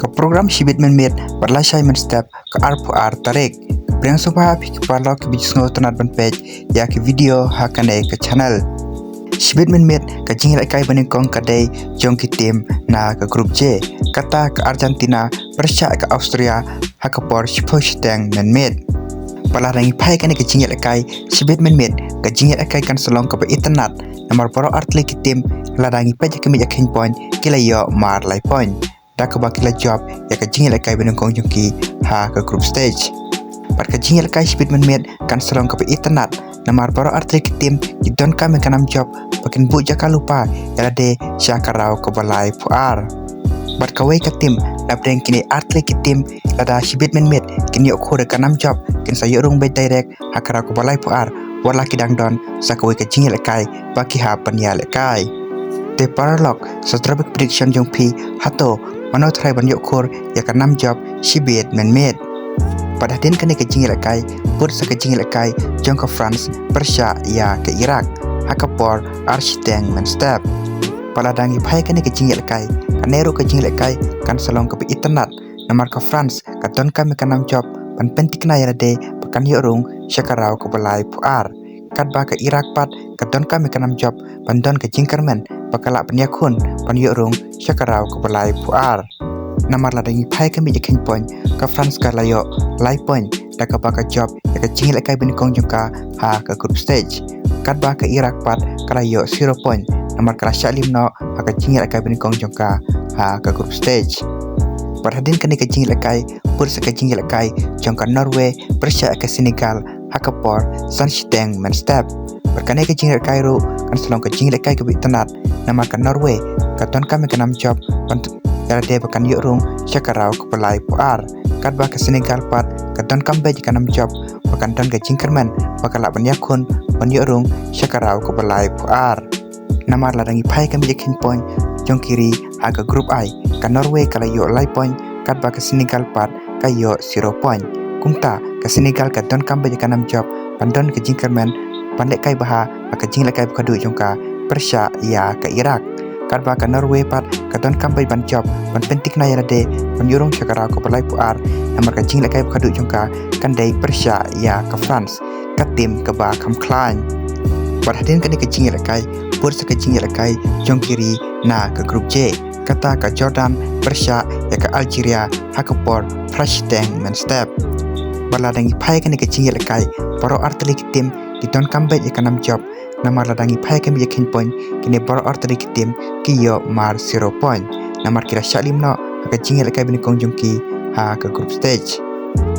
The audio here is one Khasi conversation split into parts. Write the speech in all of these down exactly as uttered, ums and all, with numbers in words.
Ka program shibit mynmiet bad lashai mynstep ka arphew ar tarik. Pdiang sngewbha ïa phi ki paralok kiba ju sngewtynnat ban peit ïa ki video ha kane ka channel. Shibit mynmiet ka jingïalehkai banyngkong ka dei jong ki tim na ka Group J. Kata ka Argentina pyrshah ka Austria ha ka por shiphew shiteng mynmiet. Bad lada ngi phai kane ka jingïalehkai shibit mynmiet, ka jingïalehkai kan sa long kaba itynnat, namar baroh artylli ki tim, lada ngi peit ïa ka miej ïa ka point, ki la ïoh mar lai point. Da kaba ki la jop ïa ka jingïalehkai banyngkong jong ki ha ka group stage. Bad ka jingïalehkai shibit mynmiet kan sa long kaba itynnat, namar baroh artylli ki tim ki donkam ïa ka nam jop ba kin buh jaka lypa ïa lade sha ka round kaba laiphew ar. Bad kawei ka tim, napdeng kine artylli ki tim, lada shibit mynmiet kin ïoh khur ïa ka nam jop, kin sa ïoh rung beit direct ha ka round kaba laiphew ar, wat la ki dang don sa kawei ka jingïalehkai ba ki hap ban ïalehkai. Te paralok, sa thrang ba ka prediction jong phi, hato mano tharai ban ïoh khur ïa ka nam jop shibit mynmiet? Bad hadien kane ka jingïalehkai, bud sa ka jingïalehkai jong ka France pyrshah ïa ka Iraq ha ka por ar shiteng mynstep. Bad lada ngi phai kane ka jingïalehkai, kane ruh ka jingïalehkai kan sa long kaba itynnat, namar ka France ka donkam ïa ka nam jop ban pynthikna ïa lade ba kan ïoh rung sha ka round kaba laiphew ar. Katba ka Iraq pat ka donkam ïa ka nam jop ban don ka jingkyrmen ba ka lah ban ïakhun ban ïoh rung sha ka round kaba laiphew ar. Namar lada ngi phai ka miej ïa ka point, ka France ka la ïoh lai point da kaba ka jop ïa ka jingïalehkai banyngkong jong ka ha ka group stage. Katba ka Iraq pat ka la ïoh zero point, namar ka la shah lim noh ha ka jingïalehkai banyngkong jong ka ha ka group stage. Bad hadien kane ka jingïalehkai, bud sa ka jingïalehkai jong ka Norway pyrshah ïa ka Senegal ha ka por san shiteng mynstep. Bad kane ka jingïalehkai ruh kan sa long ka jingïalehkai kaba itynnat, namar ka Norway ka donkam ïa ka nam jop ban ïa lade ba kan ïoh rung sha ka round kaba laiphew ar. Katba ka Senegal pat ka donkam beit ïa ka nam jop ba kan don ka jingkyrmen ba ka lah ban ïakhun ban ïoh rung sha ka round kaba laiphew ar. Namar lada ngi phai ka miej ïa ka point jong ki ri ha ka group I, ka Norway ka la ïoh lai point, katba ka Senegal pat ka ïoh zero point. Kumta ka Senegal ka donkam beit ïa ka nam jop ban don ka jingkyrmen ban lehkai bha ha ka jingïalehkai ba khatduh jong ka pyrshah ïa ka Iraq. Katba ka Norway pat ka donkam beit ban jop ban pynthikna ïa lade ban ïoh rung sha ka round kaba laiphew ar, namar ka jingïalehkai ba khatduh jong ka kan dei pyrshah ïa ka France, ka tim kaba kham khlaiñ. Bad hadien kane ka jingïalehkai, bud sa ka jingïalehkai jong ki ri na ka group J. Kata ka Jordan pyrshah ïa ka Algeria ha ka por phra shiteng mynstep. Bad lada ngi phai kane ka jingïalehkai, baroh artylli ki tim ki donkam beit ïa ka nam jop, namar lada ngi phai ka miej ïa ka point, kine baroh artylli ki tim ki ïoh mar zero point, namar ki la shah lim noh ha ka jingïalehkai banyngkong jong ki ha ka group stage.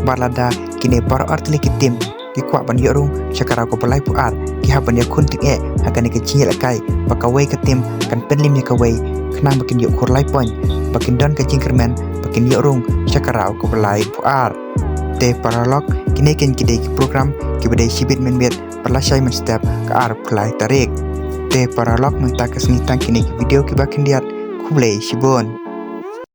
Bad lada kine baroh artylli ki tim ki kwah ban ïoh rung sha ka round kaba laiphew ar, ki hap ban ïakhun tyngeh ha kane ka jingïalehkai ba kawei ka tim kan pynlim ïa kawei, khnang ba kin ïoh khur lai point, ba kin don ka jingkyrmen ba kin ïoh rung sha ka round kaba laiphew ar. Te paralok, kine kin ki dei ki program kiba dei shibit mynmiet bad lashai mynstep ka arphew lai tarik. Te paralok, mynta ka sngi tang kine ki video kiba khyndiat. Khublei shibun.